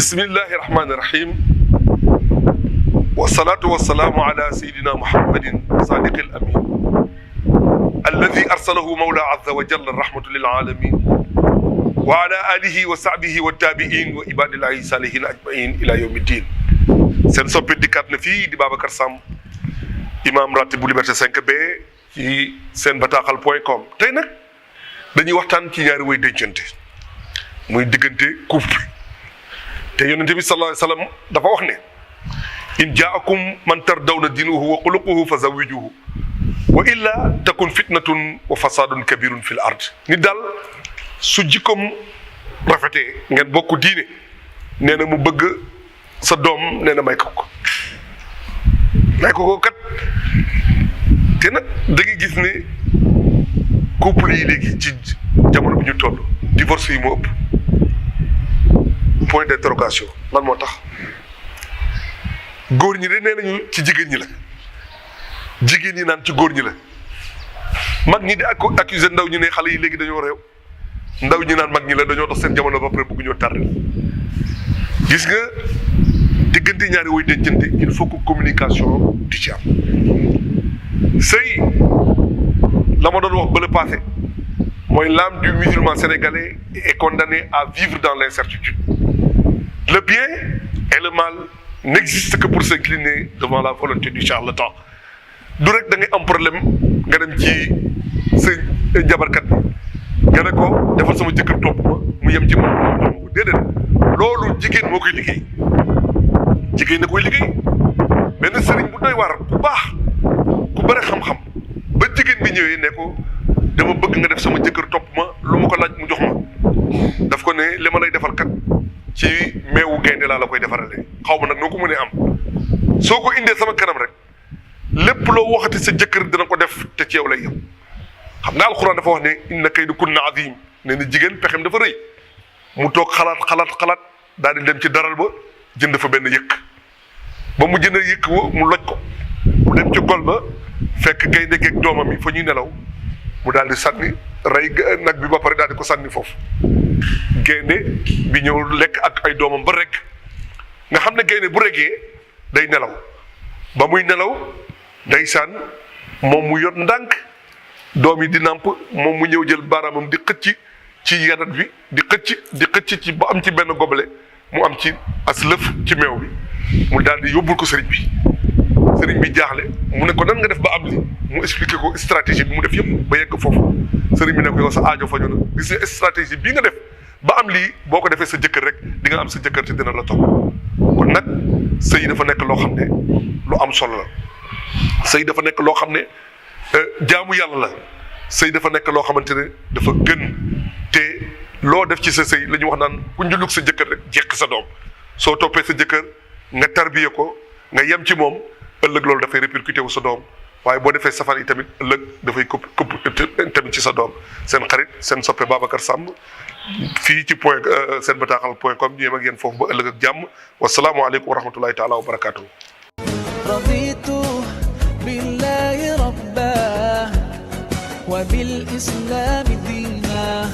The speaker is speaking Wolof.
bismillahi rahmani rahim wasalaatu wasalaamu ala sayidina muhammadin sadiqi al amin alladi arsalahu mawla azza wa jalla rahmatu lil alamin wa ala alihi wa sahbihi wa tabiin wa ibadillahi salihin ajmain ila yawmi din seen soppi dikkaat na fii di Babacar Samb imam ratib bu Liberté 5B ci seen bataaxal.com tey nag dañuy waxtaan ci ñaari way dencante muy diggante couple te yonente bi sallallahu alayhi wa sallam dafa wax ne in jaakum man tardawna diinuhu wa xuluquhu fa zawwijuhu wa illa takun fitnatun wa fasadun kabirun fil ard ni daal su jikkoom rafetee ngeen bokk diine nee na mu bëgg sa doom nee na may ko kat te nag da ngay gis ne couple yi léegi ci jamono bi ñu toll divorce yi moo ëpp point d'interrogation lan moo tax góor ñi de nee nañu ci jigéen ñi la jigéen ñi naan ci góor ñi la mag ñi di accusé ndaw ñi ne xale yi léegi dañoo réew ndaw ñi naan mag ñi la dañoo dox seen jamono ba pare bëgg ñoo tardé gis nga diggante ñaari woy dencante il faut que communication di ci am sëy la ma doon wax ba le passé mooy l'âme du musulman sénégalais est condamnée à vivre dans l'incertitude. Le bien et le mal n'existent que pour s'incliner devant la volonté du charlatan. du rek da ngay am problème nga dem ci sa jabarkat bi nga ne ko defal sama jëkkër topp ma mu yem ci man ko déedéet loolu jigéen moo koy liggéey jigéen na koy liggéey benn sëriñ bu doy waar ku baax ku bëri xam-xam ba jigéen bi ñëwee ne ko dama bëgg nga def sama jëkkër topp ma lu ma ko laaj mu jox ma daf ko ne li ma lay defal kat ci meewu gaynde laa la koy defarale xaw ma nag noo ko mënee am soo ko indee sama kanam rek lépp loo waxati sa jëkkër dina ko def te ci yow lay yem xam nga alxuraan dafa wax ne inna kaydakunna azim ne na jigéen pexem dafa rëy mu toog xalaat daal di dem ci daral ba jënd fa benn yëkk ba mu jënd yëkk mu loj ko mu dem ci gol ba fekk gaynde geeg doomam yi fa ñuy nelaw mu daal di sànni rey nag bi ba pare daal di ko sànni foofu gaynde bi ñëw lekk ak ay doomam ba rek nga xam ne gaynde bu regee day nelaw ba muy nelaw day sànn moom mu yor ndànk doom yi di nàmp moom mu ñëw jël baaraamam di xëcc ci yadat bi di xëcc ci ba am ci benn gobele mu am ci as lëf ci meew bi mu daal di yóbbul ko sëriñ bi jaaxle mu ne ko nan nga def ba am li mu expliqué ko stratégie bi mu def yëpp ba yegg foofu sëriñ bi ne ko yow sa aajo faju na gis nga stratégie bii nga def ba am lii boo ko defee sa jëkkër rek di nga am sa jëkkër te dina la topp kon nag sëy dafa nekk loo xam ne lu am solo la sëy dafa nekk loo xam ne jaamu yàlla la sëy dafa nekk loo xamante ne dafa gën te loo def ci sa sëy la ñu wax naan ku njulug sa jëkkër rek jekk sa doom soo toppee sa jëkkër nga tarbiye ko nga yem ci moom ëllëg loolu dafay répercuté wu sa doom waaye boo defee safar yi tamit ëllëg dafay këpp tamit ci sa doom seen xarit seen soppe Babacar Samb fii ci seen bataaxal.com ñu yem ak yéen foofu ba ëllëg ak jàmm wasalaamualeykum wa rahmatullahi taala wa barakatuhu raditu billahi rabba wa bil islami dina